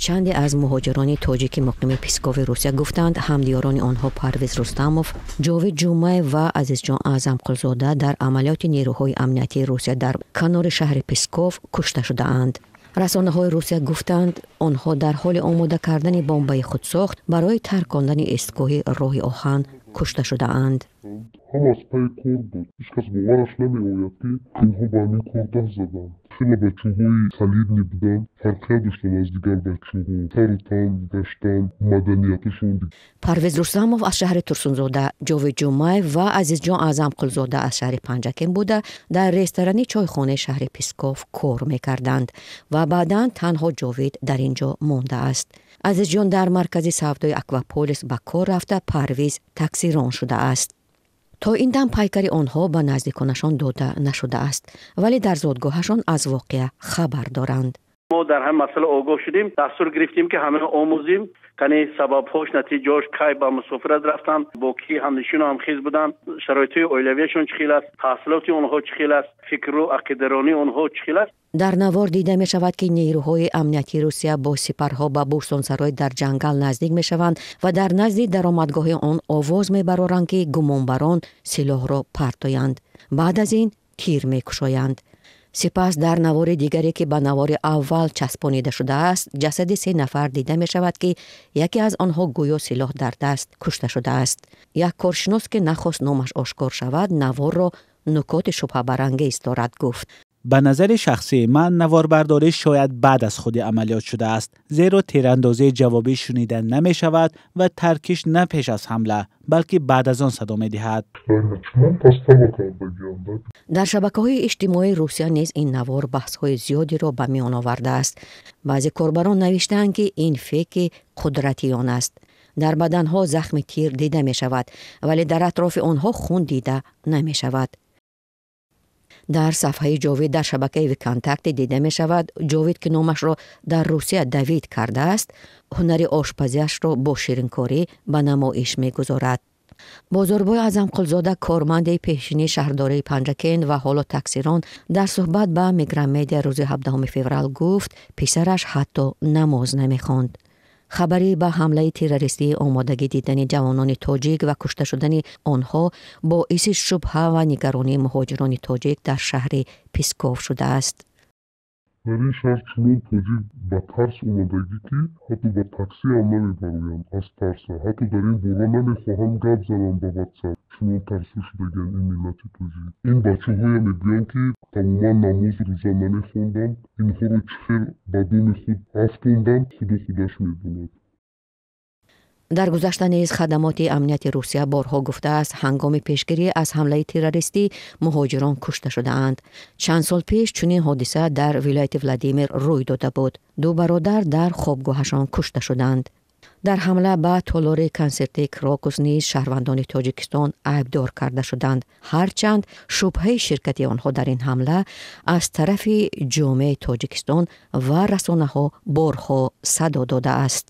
Чанде аз муҳоҷирони тоҷики муқими Пскови Русия гуфтанд, ҳамдиёрони онҳо Парвиз Рустамов, Ҷовид Ҷумаев ва Азизҷон Аъзамқулзода дар амалиёти нерӯҳои амниятии Русия дар канори шаҳри Псков кушта шудаанд. Расонаҳои Русия гуфтанд, онҳо дар ҳоли омода кардани бомбаи худсохт барои таркондани истгоҳи роҳи оҳан кушта шудаанд. Ҳама аз пайи кор буд. Ҳеҷ кас бовараш намеояд, ки инҳо ба ҳамин кор даст заданд. Хеле бачаҳои солидный буданд, фарқият доштанд аз дигар бачаҳо, сару тан гаштан, маданияташон. Парвиз Рустамов аз шаҳри Турсунзода, Ҷовид Ҷумаев ва Азизҷон Аъзамқулзода аз шаҳри Панҷакент буда, дар ресторани чойхонаи шаҳри Псков кор мекарданд ва баъдан танҳо Ҷовид дар ин ҷо мондааст. Азизҷон дар маркази савдои Акваполис ба кор рафта, Парвиз таксирон шудааст. То ин дам пайкари онҳо ба наздиконашон дода нашудааст, вале дар зодгоҳашон аз воқеа хабар доранд. Мо дар ҳамин масъала огоҳ шудем, дастур гирифтем, ки ҳамаро омӯзем, кани сабабҳош, натиҷаош, кай ба мусофират рафтанд, бо кӣ ҳамнишину ҳамхез буданд, шароитҳои оилавиашон чӣ хел аст, таҳсилоти онҳо чӣ хел аст, фикру ақидаронии онҳо чӣ хел аст. Дар навор дида мешавад, ки нерӯҳои амниятии Русия бо сипарҳо ба бӯстонсарой дар ҷангал наздик мешаванд ва дар назди даромадгоҳи он овоз мебароранд, ки гумонбарон силоҳро партоянд. Баъд аз ин тир мекушоянд. Сипас дар навори дигаре, ки ба навори аввал часпонида шудааст, ҷасади се нафар дида мешавад, ки яке аз онҳо гӯё силоҳ дар даст кушта шудааст. Як коршинос, ки нахост номаш ошкор шавад, наворро нукоти шубҳабарангез дорад гуфт. Ба назари шахсии ман, наворбардорӣ шояд баъд аз худи амалиёт шудааст, зеро тирандозии ҷавобӣ шунида намешавад ва таркиш на пеш аз ҳамла, балки баъд аз он садо медиҳад. Дар шабакаҳои иҷтимоии Русия низ ин навор баҳсҳои зиёдеро ба миён овардааст. Баъзе корбарон навиштаанд, ки ин фейки қудратиён аст. Дар баданҳо захми тир дида мешавад, вале дар атрофи онҳо хун дида намешавад. Дар сафҳаи Ҷовид дар шабакаи ВКонтакте дида мешавад, Ҷовид, ки номашро дар Русия Давид кардааст, ҳунари ошпазиашро бо ширинкорӣ ба намоиш мегузорад. Бозорбой Аъзамқулзода, корманди пешини шаҳрдории Панҷакент ва ҳоло таксирон, дар суҳбат ба Мигранмедиа рӯзи 17 феврал гуфт, писараш ҳатто намоз намехонд. Хабари ба ҳамлаи террористӣ омодагӣ дидани ҷавонони тоҷик ва кушта шудани онҳо боиси шубҳа ва нигаронии муҳоҷирони тоҷик дар шаҳри Псков шудааст. Дар ин шаҳр чунон тоҷик ба тарс омадагӣ, ки ҳатто ба таксӣ ҳам намебароянд аз тарса, ҳатто дар ин бора намехоҳам гап занам ба Ватсап, чунон тарсо шудагианд ин миллати тоҷик. Ин бачаҳое мегӯянд, ки тамоман намозу рӯза намехонданд, инҳоро чӣ хел ба доми худ афтонданд, Худо худаш медонад. Дар гузашта низ хадамоти амнияти Русия борҳо гуфтааст, ҳангоми пешгирӣ аз ҳамлаи террористӣ муҳоҷирон кушта шудаанд. Чанд сол пеш чунин ҳодиса дар вилояти Владимир рӯй дода буд. Ду бародар дар хобгоҳашон кушта шуданд. Дар ҳамла ба толори консертии Крокус низ шаҳрвандони Тоҷикистон айбдор карда шуданд, ҳарчанд шубҳаи ширкати онҳо дар ин ҳамла аз тарафи ҷомеаи Тоҷикистон ва расонаҳо борҳо садо додааст.